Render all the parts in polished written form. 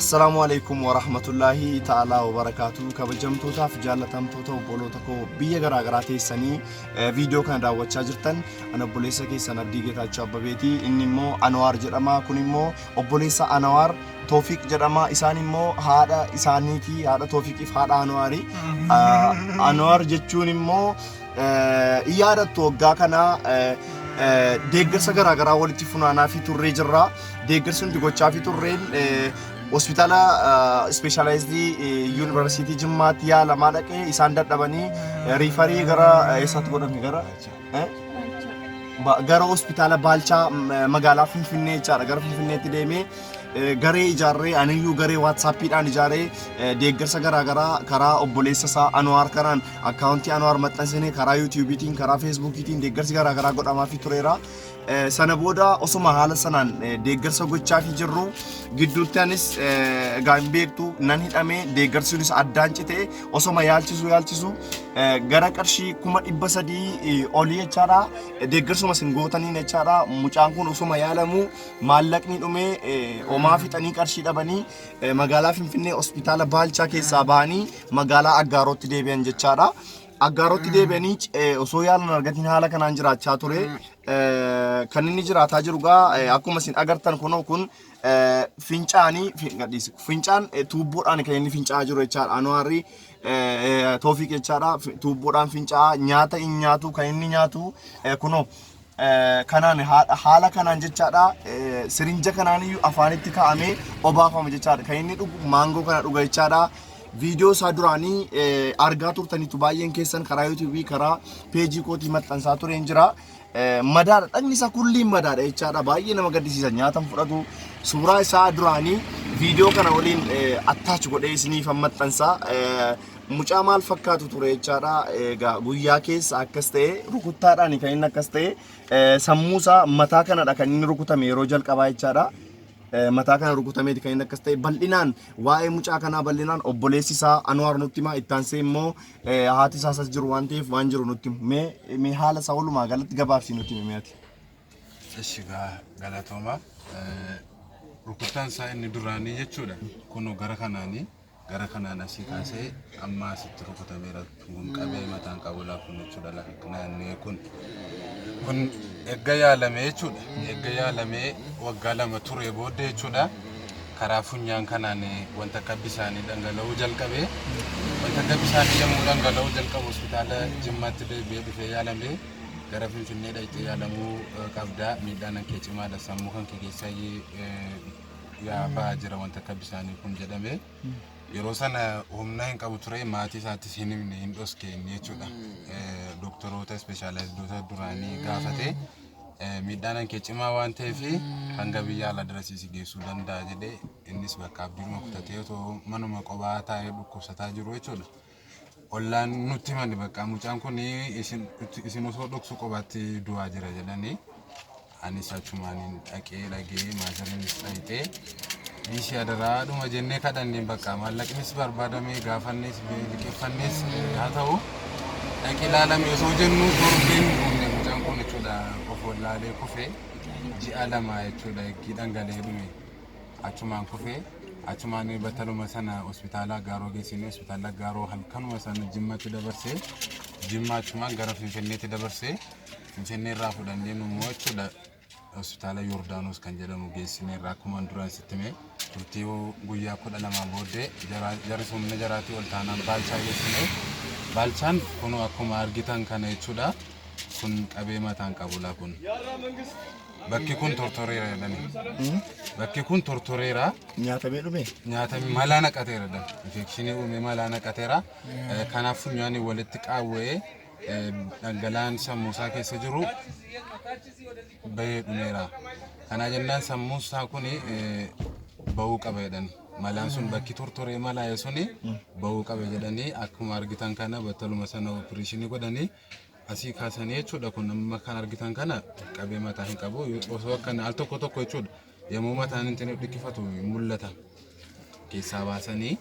Assalaamu alaikum warahmatullaahi ta'aalaa wabarakaatu. Kabajamtootaaf jaallatamtoota obboloota koo biyya garaa garaa teessanii viidiyoo kana daawwachaa jirtan, ani obboleessa keessan Abdii Geetaachoo Abbabeeti. Inni immoo Anwaar jedhama. Kun immoo obboleessa Anwaar Toofiq jedhama. Isaan immoo haadha isaaniiti. Haadha Toofiqiif haadha Anwaari. Anwaar jechuun immoo yaadattu waggaa kana deeggarsa garaa garaa walitti funaanaa fi turree jirra. Deeggarsi nuti gochaa fi turreen hospitaala ispeeshaalaayizidii yuunivarsiitii Jimmaatti yaalamaa dhaqee isaan dadhabanii riifarii gara eessaatti godhame, gara gara hospitaala Baalchaa magaalaa Finfinnee jechaadha. Gara Finfinneetti deemee garee ijaarree, aniyyuu garee waatsaappiidhaan ijaaree, deeggarsa garaa garaa karaa obboleessa isaa Anwaar kanaan akkaawuntii Anwaar maxxansinee, karaa yuutuubiitiin, karaa feesbuukiitiin deeggarsi garaa garaa godhamaafii tureera. Sana booda osuma haala sanaan deeggarsa gochaafii jirru gidduutti anis egaa hin beektu nan hidhame, deeggarsi sunis addaan cite. Osoma yaalchisu yaalchisu gara qarshii 300,000 olii jechaadha. Deeggarsuma isin gootaniin jechaadha. Mucaan kun osoma yaalamu maallaqni dhumee, homaa fixanii qarshii dhabanii magaalaa Finfinnee hospitaala Baalchaa keessaa bahanii magaalaa Aggaarootti deebi'an jechaadha. Aggaarootti deebi'anii osoo yaalan argatiin haala kanaan jiraachaa ture. Kan inni jiraataa jiru gaa akkuma isin agartan kunoo kun fincaanii gadhiisi. Fincaan tuubboodhaan kan inni fincaa'aa jiru jechaadha. Anwaarri Toofiq jechaadha. Tuubboodhaan fincaa'aa, nyaata hin nyaatu, kan inni nyaatu kunoo kanaan, haala kanaan jechaadha. Sirinja kanaan iyyuu afaanitti kaa'amee obaafama jechaadha. Kan inni dhugu maangoo kana dhuga jechaadha. Viidiyoo isaa duraanii argaa turtanitu baay'een keessan karaa yuutuubii, karaa peejii kootii maxxansaa tureen jira. Madaadha, dhagni isaa kulliin madaadha jechaadha. Baay'ee nama gaddisiisa, nyaatan fudhatu. Suuraa isaa duraanii viidiyoo kana waliin attach godhee isiniif maxxansaa. Mucaa maal fakkaatu ture jechaadha. Egaa guyyaa keessa akkas ta'e, rukuttaadhaan kan inni akkas ta'e, sammuu isaa mataa kanadha kan inni rukutame yeroo jalqabaa jechaadha. Mataa kana rukutameeti kan inni akkas ta'e. Bal'inaan waa'ee mucaa kanaa bal'inaan obboleessi isaa Anwaar nutti hima. Itti aansee immoo haati isaas as jiru waan ta'eef waan jiru nutti himu. Mee haala isaa walumaa galatti gabaabsii nutti himi ati. Eshi gaa, galatooma. Rukuttaan isaa inni duraanii jechuudha. Kunoo gara kanaanii, gara kanaan asii kaasee amma asitti rukutameera. Kun qabee mataan qabu laafuun jechuudha, naannee kun. Kun erga yaalamee jechuudha. Erga yaalamee waggaa 2 ture booddee jechuudha. Karaa funyaan kanaan wanta akka bishaanii dhangala'uu jalqabee, wanta akka bishaanii yommuu dhangala'uu jalqabu hospitaala Jimmaatti deebi'ee dhufee yaalamee, gara Finfinnee dhaqxee yaalamuu qabda, miidhaan kee cimaadha, sammuu kan kee keessaa yaa ba'aa jira wanta akka bishaanii kun jedhame. Yeroo sana humna hin qabu ture, maatii isaattis hin himne, hin dhoske inni jechuudha. Doktoroota ispeeshaalaayizoota duraanii gaafate, miidhaan kee cimaa waan ta'eef hanga biyya alaa darasiisi geessuu danda'a jedhee, innis bakka abdiidhuma kutatee otoo manuma qophaa taa'ee dhukkubsataa jiru jechuudha. Ollaan nutti himani, bakka mucaan kun isin osoo dhoksu kophaatti du'aa jira jedhanii, anis achumaan dhaqee dhagee, maazariinis dhaqxee, dhiisii adaraadhuma jennee kadhanneen, bakka maallaqnis barbaadamee gaafannes liqeeffannes haa ta'u, dhaqee ilaalame osoo jennu torbeen guunne mucaan kun jechuudha of wallaalee kufee, ji'a 2 jechuudha eggii dhangala'ee dhume, achumaan kufee, achumaan battaluma sana hospitaala Aggaaroo geessine. Hospitaala Aggaaroo halkanuma sana Jimmatti dabarsee, Jimma achumaan gara Finfinneetti dabarsee, Finfinnee irraa fudhannee immoo jechuudha hospitaala Yordaanos kan jedhamu geessine irraa, akkuma duraan sitti hime, turtii guyyaa 12 booddee jarri humna jaraatii ol taanaan Baalchaa geessine. Baalchaan kun akkuma argitan kana jechuudha, kun qabee mataan qabula, kun bakki kun tortoreera jedhani, bakki kun tortoreera. Nyaatamee dhume? Nyaatamee malaa naqateera jedhan, infekshinii uumee malaa naqateera. Kanaaf funyaanii walitti qaawwee dhangala'aan sammuu isaa keessa jiru bahee dhumeera. Kanaa jennaan sammuun isaa kun bahuu qaba jedhani. Malaan sun bakki tortoree malaa'e suni bahuu qaba jedhanii, akkuma argitan kana battaluma sana opereeshinii godhanii asii kaasanii jechuudha. Kun amma kan argitan kana qabee mataa hin qabu. Osoo akkana al tokko tokko jechuudha yommuu mataan hin dhikkifatu mul'ata. Keessaa baasanii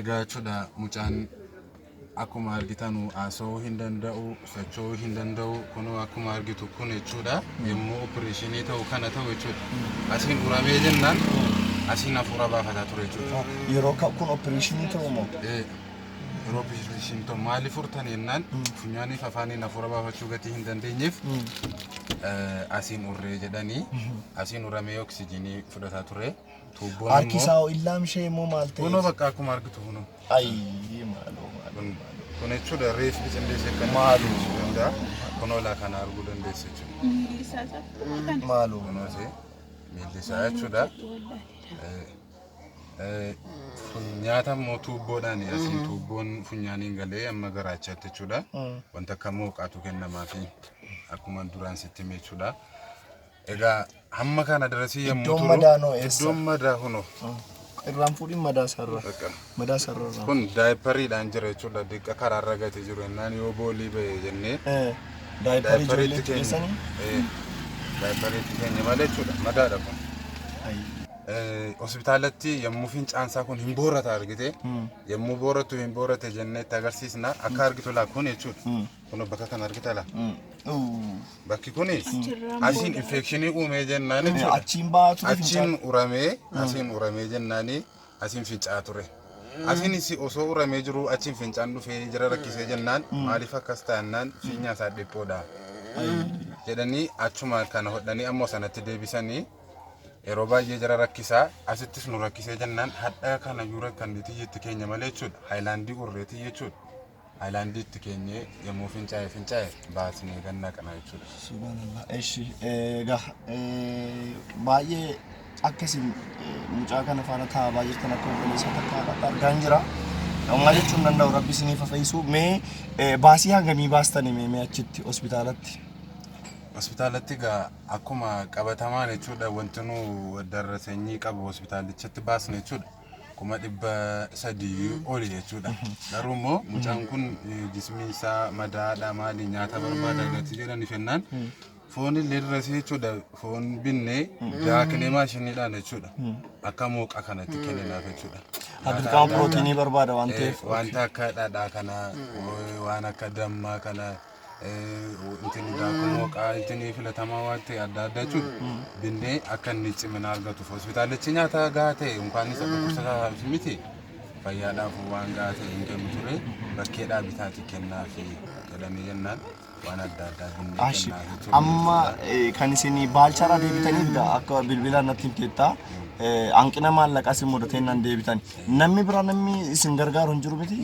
egaa jechuudha mucaan Akkuma argitanu haasa'uu hin danda'u, socho'uu hin danda'u. Kunoo akkuma argitu kun jechuudha. Yommuu opereeshinii ta'u kana ta'u jechuudha. Asiin uramee jennaan asiin hafuura baafataa ture jechuudha. Yeroo kun opereeshinii ta'u moo? Yeroo opereeshinii ta'u maaliif urtan jennaan funyaaniif afaaniin hafuura baafachuu gatii hin dandeenyeef asiin urree jedhanii asiin uramee oksijiinii fudhataa ture. Tuubboon Harki immoo isaa hoo illaam ishee immoo maal ta'e? Kunoo bakka akkuma argitu kunoo. Ayi maaloo maaloo. Kun jechuudha reef qindeessee kan Maaloo. ibsuu danda'a. Kunoo laa kana arguu dandeessa jechuudha. Miilli isaas akkuma kana. Maaloo. Kunoo see miilli isaa jechuudha. Nyaata immoo tuubboodhaan asiin tuubboon funyaaniin galee amma garaachaatti jechuudha. Wanta akka mooqaatu kennamaafi akkuma duraan sitti hime jechuudha. Egaa hamma kana darasii yommuu Iddoon turu madaanoo eessa? Iddoon madaa kunoo. Irraan fuudhin madaa sarara. Bakka. Madaa sarara irraan. Kun daayipariidhaan jira jechuudha. Diqqa karaarra gate jiru jennaan yoo boolii ba'e jennee Daayiparii daayipariitti ijoolleetti keenya. geessanii? Daayipariitti keenya malee jechuudha. Madaadha kun. Hospitaalatti yommuu fincaansaa kun hin boorata argite yommuu booratu hin boorate jennee itti agarsiisna akka argitu laa kun jechuudha. Kun bakka kana argita laa. Bakki kuni asiin infekshinii uumee jennaan jechuudha. Achiin ba'aa ture fincaan. Achiin uramee asiin uramee jennaani asiin fincaa'aa ture. Asiin si osoo uramee jiru achiin fincaan dhufee jira rakkisee jennaan maaliif akkas ta'annaan fiinyaan isaa dhiphoodha jedhanii achuma kana hodhanii ammoo sanatti deebisanii yeroo baay'ee jara rakkisaa asittis nu rakkisee jennaan hadha kana yuura kan itti keenya malee jechuudha haayilaandii urreetii jechuudha. Haayilaandii itti keenyee yommuu fincaa'e fincaa'e baasnee ganna qana jechuudha. Subhanallah. Eshi egaa baay'ee akkasin mucaa kana faana taa'aa jirtan akka obboleessa takka haadhaatti argaan jira. Homaa jechuun hin danda'u rabbi isiniif haa fayyisu. Mee baasii hangamii baastani mee mee achitti hospitaalatti? Hospitaalatti egaa akkuma qabatamaan jechuudha wanti nu darrasanyii qabu hospitaalichatti baasne jechuudha. 300,000 oli jechuudha. Garuu immoo mucaan kun jismiin isaa madaadha maali nyaata barbaada gatii jedhani fennaan foon illee dirasee jechuudha foon binnee daaknee maashiniidhaan jechuudha. Akka mooqa kanatti kenninaaf jechuudha. Dirqama pirootiinii barbaada waan ta'eef. Wanta akka dhadhaa kana waan akka dammaa kana intini daakuu mooqaa intini filatamaa waan ta'e adda addaa jechuudha. Binnee akka inni cimina argatuuf hospitaalichi nyaata gahaa ta'e unkaan isa dhukkubsataaf miti fayyaadhaaf waan gahaa ta'e hin kennu ture bakkeedhaa bitaati kennaafi jedhanii jennaan waan adda addaa binnee Ashi kennaafi ture. amma kan isin baalchaarraa deebitaniif gaa akka bilbilaan natti himteetta hanqina maallaqaa isin mudatee nan deebitan. Namni biraa namni isin gargaaru hin jiru miti?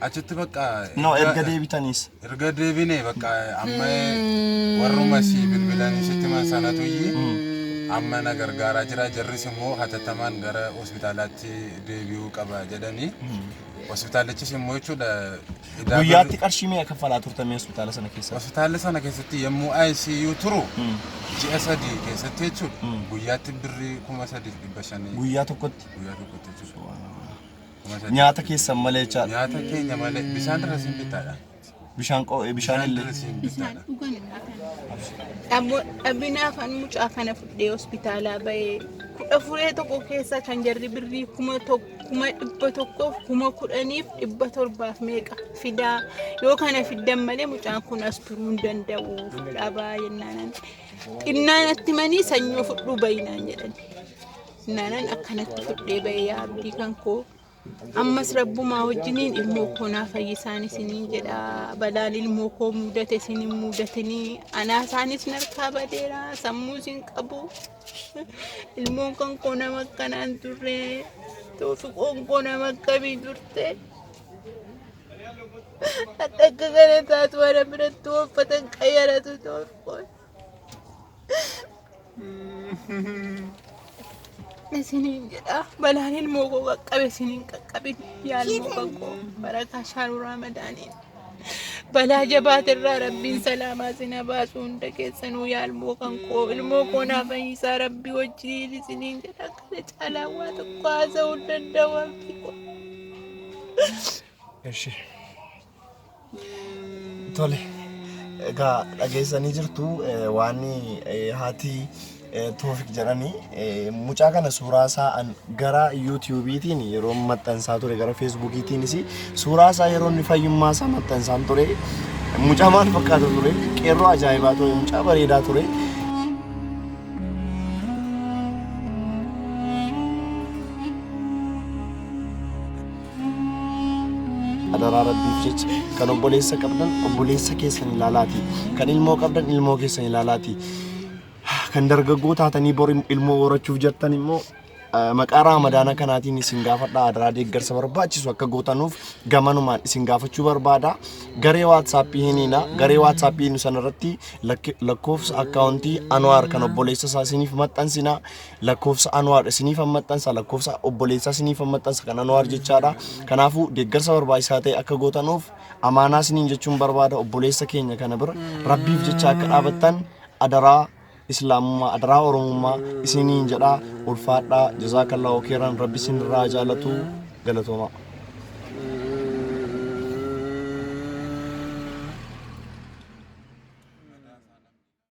Achitti bakka No erga deebitaniis. Erga deebine bakka amma warruma si bilbilanii sitti himan sanatu amma na gargaaraa jira jarris immoo hatattamaan gara hospitaalaatti deebi'uu qaba jedhanii hospitaalichis immoo jechuudha idaa Guyyaatti qarshii meeqa kaffalaa turtan hospitaala sana keessa? Hospitaala sana keessatti yommuu ICU turu ji'a 3 keessatti jechuudha guyyaatti birrii 3,500 Guyyaa tokkotti. Guyyaa tokkotti jechuudha. 3,000. Nyaata keessan malee jechaadha. Nyaata keenya malee bishaan irra siin bittaadha. Bishaan bishaan illee. Irra siin Bishaan bittaadha. dhugan Dhabina afaan mucaa kana fudhee hospitaalaa bahee kudha furee tokko keessa kan jarri birrii 110,700 meeqa fidaa yoo kana fiddan malee mucaan kun as turuu hin danda'u dhabaa jennaanan xinnaan natti manii sanyoo fudhuu bayinaan jedhan jennaanan akkanatti fudhee bahee yaa abdii kan koo Ammas Rabbumaa wajjiniin ilmoo koo naa fayyisaan isiniin jedha. Balaan ilmoo koo mudate isin hin mudatinii. Anaa isaanis narkaa badeera. Sammuu isin qabu. Ilmoon kan koo nama akkanaan turre. Toofiqoon koo nama akkamii turte. Hadha akka kana taatu ana biratti uffatan qayyaratu toofiqoon. Isiniin jedha balaan ilmoo koo qaqqabe isiniin qaqqabin yaa ilmoo kan koo barakaa shaaru raamadaaniin balaa jabaatirraa rabbiin salaamaa isin haa baasu hunda keessanuu yaa ilmoo kan koo ilmoo koo naa fayyisaa rabbii wajjiniin isiniin jedha kana caalaa waa tokko haasa'uu hin danda'u abdii koo. Eshi. Tole. Egaa dhageessanii jirtu waan haati Toofik jedhanii mucaa kana suuraa isaa an gara yuutuubiitiin yeroo maxxansaa ture, gara feesbuukiitiinis suuraa isaa yeroo inni fayyummaa isaa maxxansaan ture. Mucaa maal fakkaata ture? Qeerroo ajaa'ibaa ture, mucaa bareedaa ture. Adaraa Rabbiif jecha kan obboleessa qabdan obboleessa keessan ilaalaati. Kan ilmoo qabdan ilmoo keessan ilaalaati. Kan dargaggoo taatanii bor ilmoo horachuuf jettan immoo maqaa Raamadaana kanaatiin isin gaafadha, adaraa deeggarsa barbaachisu akka gootanuuf gamanumaan isin gaafachuu barbaada. Garee waatsaappii hiniina. Garee waatsaappii hinu sanarratti lakkoofsa akkaawuntii Anwaar kan obboleessa isaa isiniif maxxansina. Lakkoofsa Anwaar isiniif maxxansa, lakkoofsa obboleessaa isiniif maxxansa kan Anwaar jechaadha. Kanaafuu deeggarsa barbaachisaa ta'e akka gootanuuf amaanaa isiniin jechuun barbaada. Obboleessa keenya kana bira Rabbiif jecha akka dhaabattan adaraa Islaamummaa, adaraa Oromummaa isiniin jedhaa. Ulfaadhaa, jazaakallahu khairan, Rabbi isinirraa jaalatu, galatoomaa.